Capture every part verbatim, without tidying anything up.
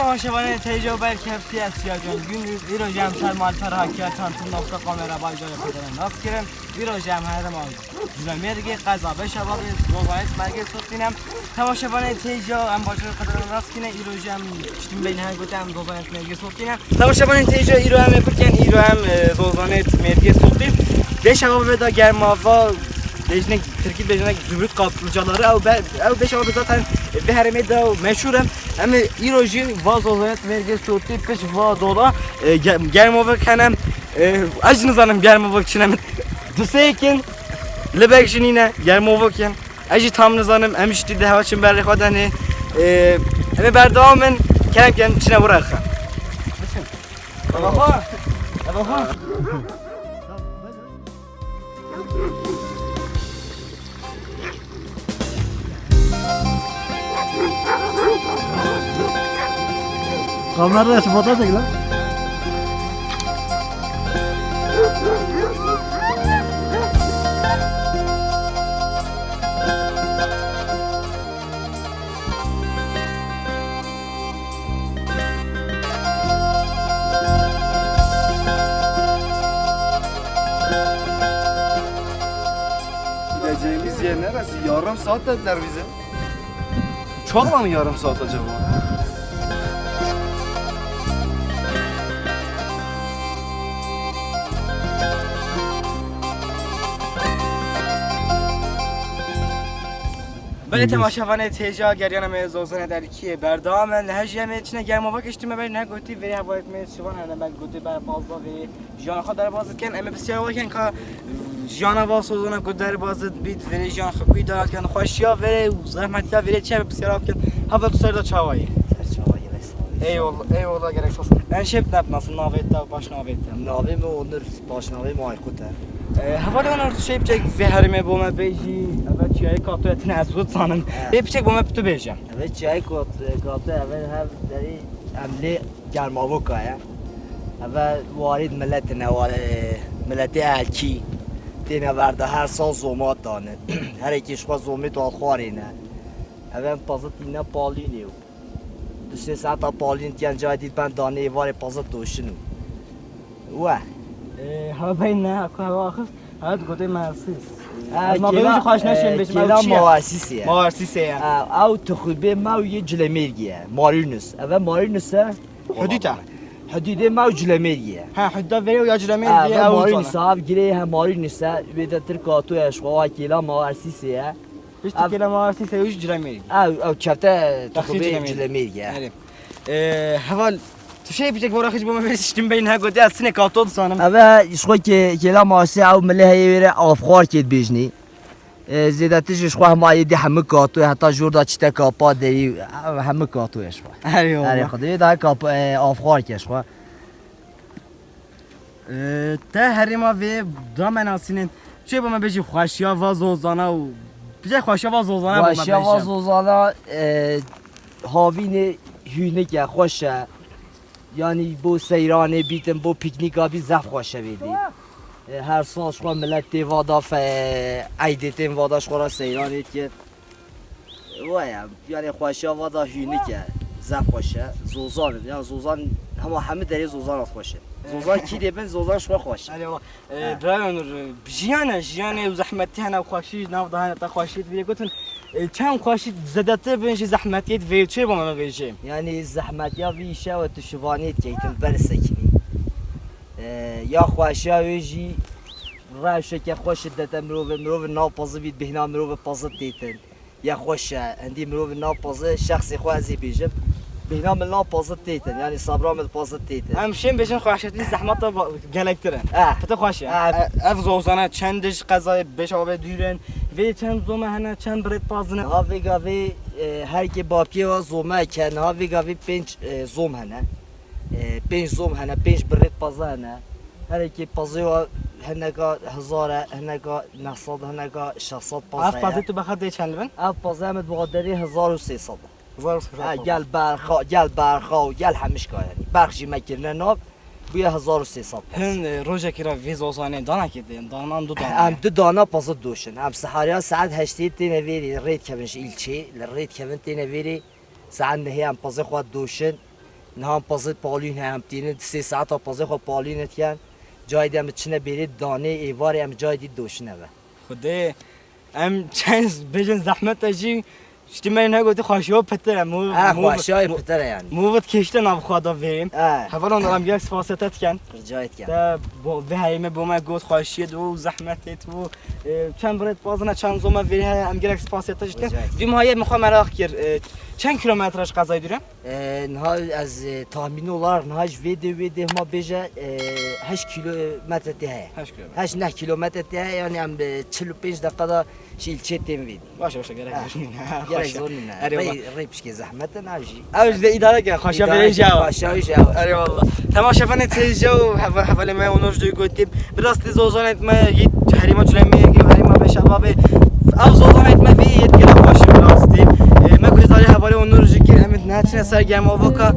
Temaşevanên têja û belkî hevtiye ez Çiya Can Gündüz. Îro jî em ser malper hakiya çantin nokta kamera bajarê Xwedêrê nas kirin. Îro jî em herêma Culemêrgê qeza Beşevavê Zozanêt Mergê Sotîne. Temaşevanên têja em bajarê Xwedêrê nas kine. Îro jî em piştî min beyne her gote em Zozanêt Mergê Sotîne. Temaşevanên têja îro em ê bikin. Îro em, e, Zozanêt Mergê Sotîn. Beşevavê de germava Bêjnek, tirkî bêjnek zümrüt kaplıcaları, ew be-, ew beş ew zaten vê herêmê de meşhur in. Em ê îro jî va Zozanêt Mergê Sotî pişt va dola, e, ge-, germovik hene, e, ez jî nizanim germovik çi ne min. Dusêkin, libek jî nîne, germovik in. Ez jî tam nizanim, em jî tî de hewa çin berê xwe denê. E, em ê berdewam in, kerem ken çine wira xwe. Eva xwe, eva xwe. Kameraya şu fotoğraf çek lan. Gideceğimiz yer neresi? Yarım saat dediler bize. Uçakla mı yarım saat acaba? Belê temaşevanê têja geriyana me Zozanê Derkiyê berdewam e. Niha jî em ê çine germava kiştî me ber ne gotî verê hevalêt me şivan hene me gotî ber pazda verê jiyana xwe derbaz dikin. Em ê pisyara we kin ka jiyana va Zozana ku derbaz bît verê jiyan xwe ku îdare dikin. Xweşiya verê û zehmetiya verê çi em ê pisyara bikin. Heval tu ser de çawa yî? Ser çawa yî be sağ ol. Eyvallah, eyvallah gerek sağ ol. En şep ne nasıl navê te, baş navê te? Navê me Onur, baş navê me Aykut e. E, hevalê Onur, tu şey biçek vê herêmê bo me bêjî, eve çiyayê Katoya tine ez xwe dizanim. He. Ê biçek bo me bi tu bêje. Eve çiyayê Kat-, Katoya, eve hev derî em lê Germavoka ye. Eve warî milet ne, wa-, e, miletê Elkî têne verda her sal zoma dane. Her êkî ji xwe zomê dal xwarê ne. Eve em pazit tîne palînê û. Du sê saeta palîn tiyan cayê dît ben danê êvarê pazit doşin û. We. Ee, hava beyin ne, aku hava axif, hava gotê Marsîs. Ha, ez ma kêla, bêjim xweş neşên e, bêjim, kêla ew çi ye? Marsîsê ye. Marsîsê ye. Ha, ew tixûbê me û yê Cilemêrgî ye. Marinus. Eve Marinus e. Hudît e. Hudîdê me û Cilemêrgî ye. Ha, hudda verê û ya Cilemêrgî ye, ev ew Marinus e, ev girê he Marinus e. Wê de tir kato ye, ji xwe wa kêla Marsîsê ye. Piştî kêla Marsîsê û jî Cilemêrgî. Ew, ew kefte tixûbê Cilemêrgî. Erê. Ee, heval, tu şey biçek vora xij bo me vê siştim beyin ha gotê, ez sinê kato dizanim. Eve, ji xwe kê-, kêla Marsî ew milê heye wê re avxwarkê dibêjnî. Ee, zêdetir jî ji xwe hema êdî hemû kato ye, heta jor da çîte kapa derî, ev hemû kato ye ji xwe. Erê, erê, xwe dê da kap-, e, avxwarkê ji xwe. Ee, te herêma vê da me nasînin. Çê bo me bêjî xweşiya va zozana û, bicê xweşiya va zozana bo me bêjî. Xweşiya va zozana, e, havînê hûnik e, xweş e. Yanî bo seyranê bîtin, bo pîknîka bî zehf xweş e vêdî. E, her sal ji xwe milet tê va da fe, eydê tên va da ji xwe ra seyranê dikin. Waya, yanî xweşiya va da hûnik e, zehf xweş e. Zozan, yan zozan, hema hemî derê zozan hat xweş e. Zozan kî dê bin, zozan ji xwe xweş e. Erê wala. E, he. Birayê Onur, e, jiyan e, jiyanê û zehmetî hene û xweşî, nav da hene, te xweşî divê gotin. E, çend xweşî zêdetir bin jî zehmetiyê divê, çê bo me bêjê? Yanî zehmetiya vî îşe we tu şivanê dikeytin, ber sekinî. E, ya xweşiya wê jî rewşeke xweş dete mirovê, mirovê nav pazî bît, bêhna mirovê pazî têtin. Ya xweş e, hindî mirovê nav pazî, şexsê xwe ez ê bêjim. Bêhna min nav pazî têtin, yanî sabra min pazî têtin. Em şên bêjin xweşetî zehmeta ba-, gelektir e. Eh. Pite xweş e. Eh. E, ev zozana çend ji qezayê Beşavê dûr in. Vê çend zome hene, çend birêt pazine. Niha vê gavê, e, her kê bapiyê wa zome ke, niha vê gavê pênc, e, zom hene. E, pênc zom hene, pênc birêt paza hene. Her yekê pazê wa hineka hezar e, hineka neh sed, hineka şeş sed paza ye. Ev pazê tu bexa dê çend bin? Ev pazê em ê bi derê hezar û sê sed e. Hezar û sê sed. Ha, gel berxa, gel berxa û gel hemişka yanî. Berx jî me kirine nav, bûye hezar û sê sed paz. Hin, e, rojekê re vê zozanê danekê dê, danan du dane. Em du dana pazê doşin. Em sihariya saet heştê têne vêrê rê dikevin ji îlçê, li rê dikevin têne vêrê. Saet nehê em pazê xwe doşin. Niha em pezê palîn he, em tînin sê saeta pezê xwe palîn dikin. Cayê dî em çine bêrê danê êvarê em cayê dî doşine ve. Xwedê, em çend bêjin zehmet e jî, ştî me negotî xweşiya pitir e. Mû-, Ha, mû-, xweşiya mû-, pitir e yani. Mûvit kêşte nav xwe da verêm. Ha. Hevalan em gelek spasiyete dikin. Rica etken. Te bo-, vê heyîme bo me got xweşiyê tu û zehmetê tu. E, çend birêt bazine, çend zome verî heye, em gelek spasiyete dikin. Rica etken. Dûm hayê min xwe meraq kir. E, çend kilometre ji qezayê dûr e? E, niha ez, e, tahmîn olarak niha ji vê dê wê dê hema bêje, e, heşt kilometre tê heye. Heşt kilometre. Heşt neh kilometre tê heye, yani em, e, çil û pênc deqa da ji îlçê tên vê dê. Baş e, baş e, gerek Ha, zor nîne. Gerek Erê zor nîne. Erê Rê, baba. Rê pişkê zehmet e, nav jî. Ew ji vê îdare ke, xweşa verê jî ew. Xweşa jî ew. Erê valla. Temaşevanê têja û heva-, hevalê me Onur jî gotim. Bi rastî zozanêt me yê herêma Culemêrgê û herêma Beşebabê. Ev zozanêt me vê yê gelek xweş e bi rastî. E, me guhdarî hevalê Onur jî kir, em ê neçine ser germavoka.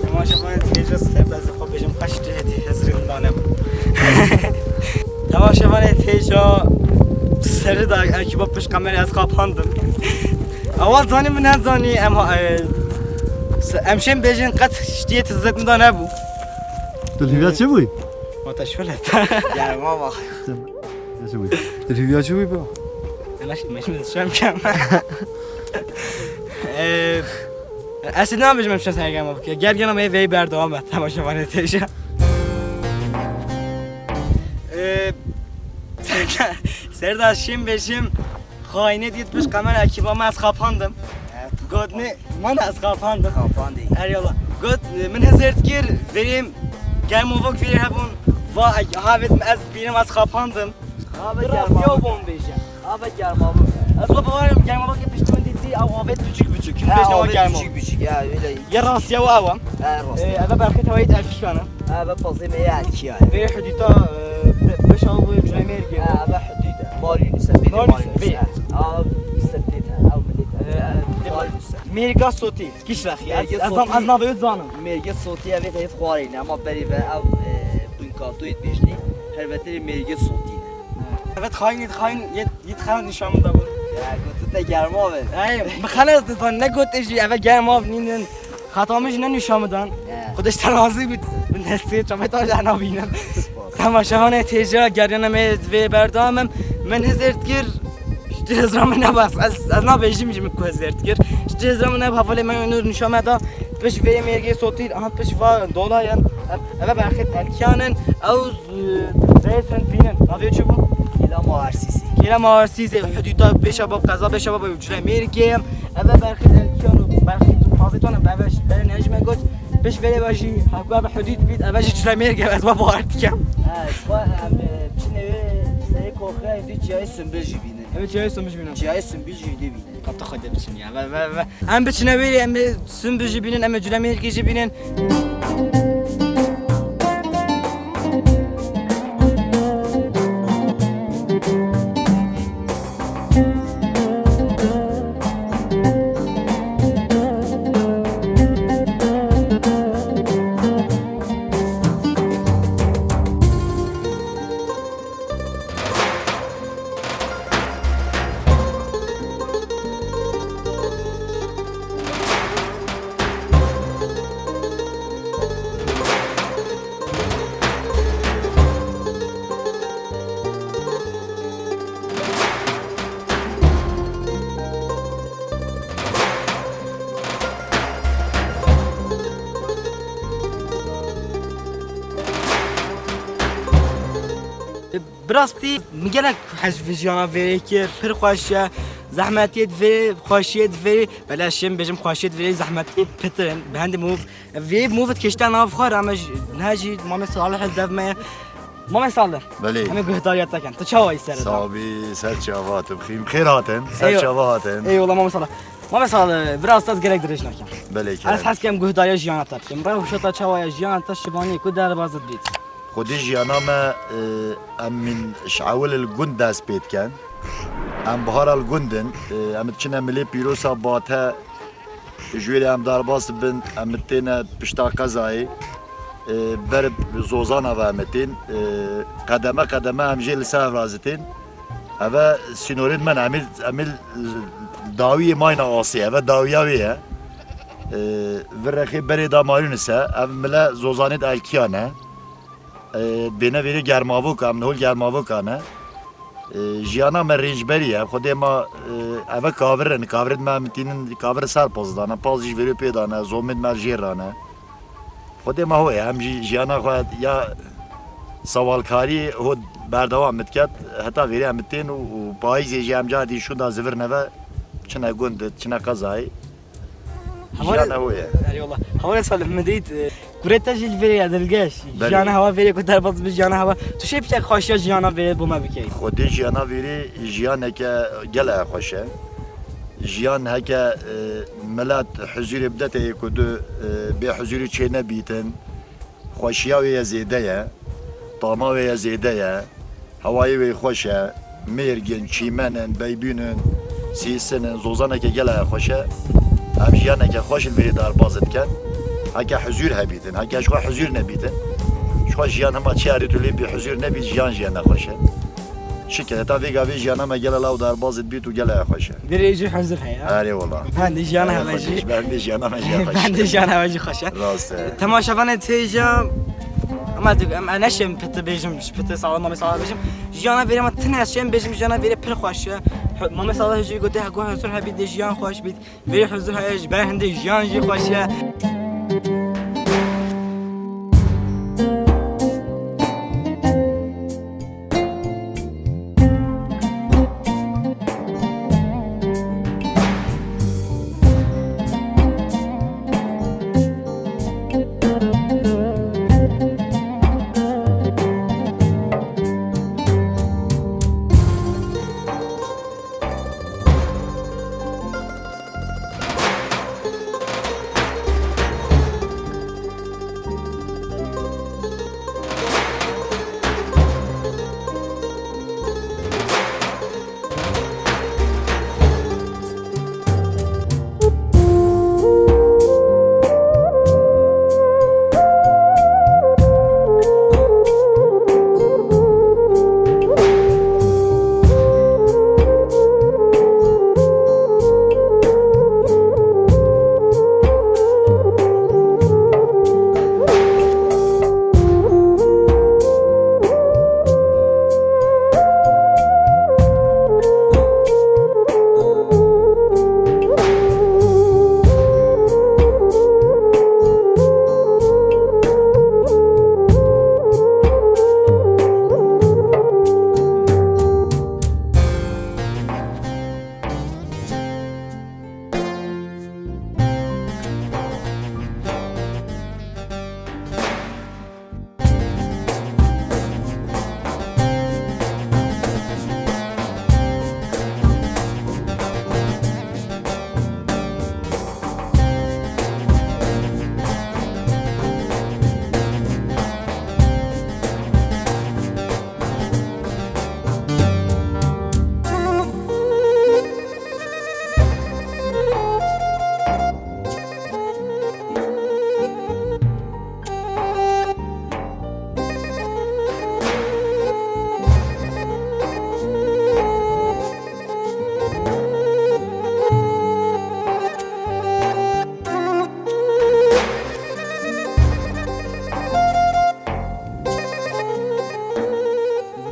Temaşevanê têja ser ez xwe bêjim, qeş cihê tê hezirî min dane bû. Temaşevanê têja serî da ekiba pişt kamerê ez qapandim. Awal zanî min nezanî, em ha-, e, se-, em şên bêjin qet ştiyê tizet min da nebû. Tu hîviya çi bûyî? Ma te şöyle. Germa bak. Çi bûyî? Tu hîviya çi bûyî ba? Ana şimdi şimdi şöyle. E, ez ne yapacağım, em şên ser germa bak. Gergin ama vê berdewam et. Temaşevanê têja. E, Serdar şên bêjim. Xayinê dît pişt kamera ekiba me ez qapandim. Evet. Got ne, man ez qapandim. Qapandî. Eryola. Got, e, min hizir dikir, verêm germovok verê hebûn. Va, havêt min ez bînim ez qapandim. Abi germa. Rastî bom bêje. Abi germa bû. Ez xwe bawerim germa bak pişt min dîtî, ew avêt biçik biçik. Kim Ha, bêjne o avêt germa? Biçik biçik ya, öyle. Ya rastî ew ew. Ha, rastî. E, eve berxê tewayît erkîkane. Eve pazê me ya erkîya. Vê hudîta, e, be-, beşa wê Culemêrgê. Ha, eve hudît e. Mali Yunus e, bê Mali Mali Yunus, Yunus, bê. Ha. Ev Yunus e, bê. Ev millet e. E, Mali Yunus e. Mêrga sotî, kişrexî. Mêrga sotî. Ez, ez, ez navê zanim. Mêrga sotî, evet, evet, xwarî ne, ama berî ve ev, e, bunkatoyê bêjnî. Her veterê mêrga sotî ne. Evet, xayîn, xayîn, yet, yet xayîn nîşan min da bû. Ya, gotu te germa be. Ay, bi xele te zan, ne gote jî, eve germa nînin. Xata min jî ne nîşan min dan. He. Xwedê ji te razî bît. Bi nestê çavê te jî nabînim. Spas. Temaşevanê têja geriyana me vê berdamim. Min hizir dikir. Ji hizra min nebas. Ez, ez nabêjim jî min ku hizir dikir. Ji hizra min neb hevalê me Onur nîşan me da. Piş vê mêrgê sotî, aha piş va dolayên. Eve berxê telkiyanin. Ew Rêsin bînin. Navê çi bû? Kêla Marsîsê. Kêla Marsîsê, hudûda Beşebab, qeza Beşebab û Culemêrgê. Eve berxê telkiyan û berxê tu pazê tane eve ş-, eve nejme got. Piş vere ve jî, hevku eve hudûd bît, eve jî Culemêrgê, ez ve bawer dikim. Ha, va, em, e, çinê wê serê koxê dî çiyayê Sunbul jî bînin. Evet, çiyayê Sunbul jî bînin. Çiyayê Sunbul jî dî bînin. Kapta xwe de biçin ya. Ve, ve, ve. Em biçine wê, em ê Sunbul jî bînin, em ê Culemêrgê jî bînin. Bi rastî min gelek hez ji jiyana vêrê kir, pir xweş e, zehmetiyê di vêrê, xweşiyê di vêrê, belê şim bêjim xweşiyê di vêrê zehmetiyê pitir in, bi hindê mûv, vê mûv dikişte nav xwe re, me ji, ne jî Mamê Salih li dev me ye. Mamê Salih, Belê. em ê guhdariya te kin, tu çawa yî serê de? Sabî, ser çava, tu bixîm, xêr hatin, ser Eywa-, çava hatin. Eyvallah Mamê Salih. Mamê Salih, bi rastî ez gelek dirêj nakim. Belê, Ez kerem. hez kem guhdariya jiyana te bikim. Rewşa te çawa ye, jiyana te şivanê ku derbaz dibît? Xwedî jiyana me, e, em min ji ewil li gund dest pê dikin. Em bihara li gund in, e, em diçine milê pîrosa Bate, ji wê re em derbas dibin, em têne pişta qezayê, e, ber zozana ve em tên, e, qedeme qedeme em jê li ser hev razî tên. Eve sînorên me ne, em ê, em ê dawiyê mayna asê, eve dawiya wê ye. E, vir rexê berê da mayûnise, ev mile zozanê di elkiya ne. E, bêne vêrê germavoka, em li hol germavoka ne. E, jiyana me rêncberî ye, Xwedê ma, e, eve kavir in, kavirên me em tînin, kavir ser paz dane, paz jî vêrê pê dane, zomên me jêr rane. Xwedê me ho ye, em jî jiyana xwe ya sewalkariyê ho berdewam diket, heta vêrê em tên û, û payîzê jî em carî şûnda zivir neve, çine gund, çine qezayê. Hawar- Jiyana ho ye. Erê wala. Hawar Salih, min dît, e, kurê te jî li vêrê ye dilgeş. Belê. Jiyana hewa vêrê ku derbas bi jiyana hewa. Tu şê piçek xweşiya jiyana vêrê bo me bikey. Xwedê jiyana vêrê jiyaneke gelek xweş e. Jiyan heke, e, milet huzûrê bide te yê ku tu, e, bê huzûrî çê nebîtin. Xweşiya wê ye zêde ye. Tama wê ye zêde ye. Hewayê wê xweş e. Mêrg in, çîmen in, beybîn in, sîsin in, zozaneke gelek xweş e. Em jiyaneke xweş li vê derbaz dikin. Heke huzûr hebîtin, heke ji xwe huzûr nebîtin. Ji xwe jiyan hema çi erdî tu lê bê huzûr nebît, jiyan jiyan nexweş e. Şikir, heta vê gavê jiyana me gele law derbaz dibît û gelek xweş e. Vêrê jî huzur heye. Erê wala. Bendê jiyana Erê heve xweş jî. e, bendê jiyana me jî xweş e. Bendê jiyana heve jî xweş e. Rast e. Temaşevanê têja, ama ez, em, em neşêm piti bêjim, ji piti sağlam Mamê Salih bêjim. Jiyana vêrê ma tine ez şêm bêjim, jiyana vêrê pir xweş e. Hu-, Mamê Salih jî gote, "Hego huzur hebît dê jiyan xweş bît." Vê huzur heye ji ber hindê jiyan jî xweş e.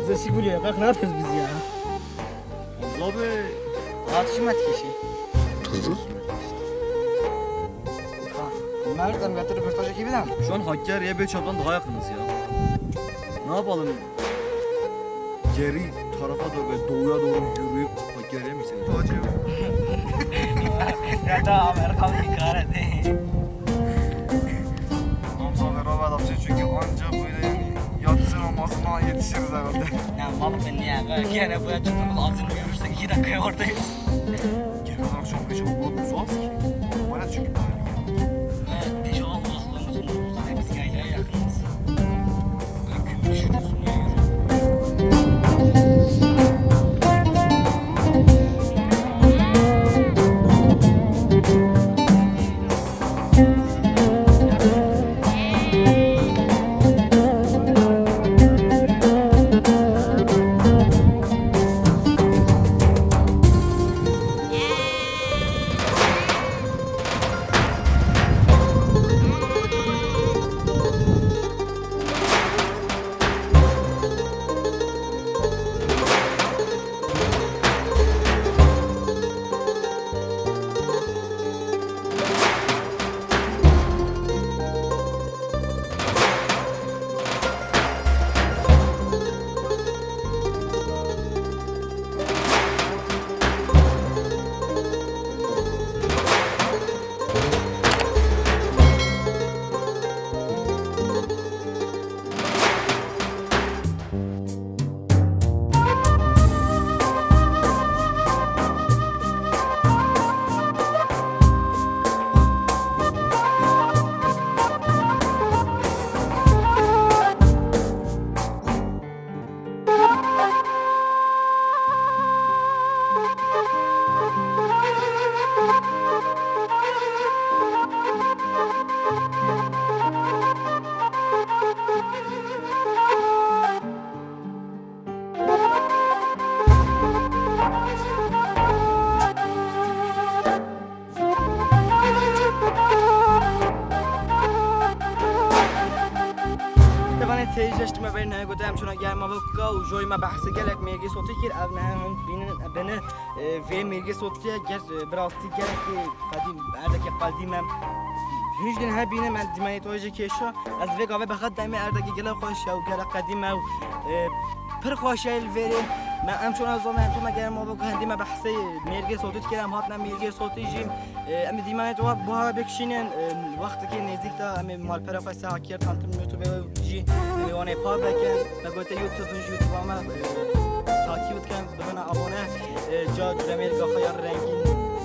Bize sik vuruyor, kalk, ne yapıyoruz biz ya? Abi, rahat şu matkişi. Tuzlu. Ha, bunlar da götürüp röportaj ekibi de mi? Şu an Hakkari'ye beş çaptan daha yakınız ya. Ne yapalım? geri tarafa doğru ve doğuya doğru yürüyüp bak, görüyor musun? Hacı. Ya da Amerikalı hikaye değil. Hamza beraber yapacağız çünkü ancak böyle yani yatsı namazına yetişiriz herhalde. Ya mal ben niye? Gene buraya çıkmamız lazım. Yürürsek iki dakikaya oradayız. Genel olarak çok geç oldu. Uzağız ki. Bana çünkü böyle bir yer. Evet, biz o Allah'lığımız oldu. Biz yaylaya yakınız. Böyle gün düşürüz. Devanê têj eştime ber nehê gote em çuna gel mavoka û joy me behse gelek mêrgê sotî kir. Ev nehe hûn bînin bini, e, vê mêrgê sotiye ger, e, bi rastî gelek, e, qedîm, erdekê qedîm em. Hûn jî nehe bînin em dîmenê to jî kêşa. Ez vê gavê bi xwe demê erdekê gelek xweş e û gelek qedîm e û, e, pir xweş e li vêrê. Me em çona zon em çona gel mavoka hendî me behsê mêrgê sotî dikir em hatine mêrgê sotî jî. E, em ê dîmenê te wa buha bikişînin, e, wextekî nêzîk de em ê malpera xwe Sehakiyê tanîtin YouTube jî em ê wanê pa vekin. Me gote YouTube, hûn jî YouTube me, e, takîb bikin, bibine abone. E, ca demêrka xwe ya rengîn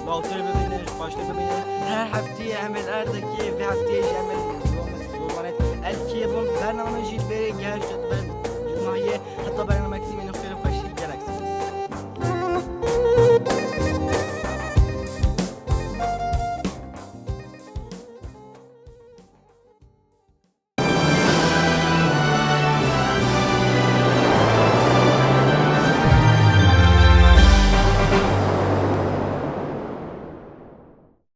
lawtir bibînin, baştir bibînin. Her hefteyê em ê li erdekî, vê hefteyê jî em ê zor-, zorbanê Elkiyê bûn. Bername jî bêrê gehişt ber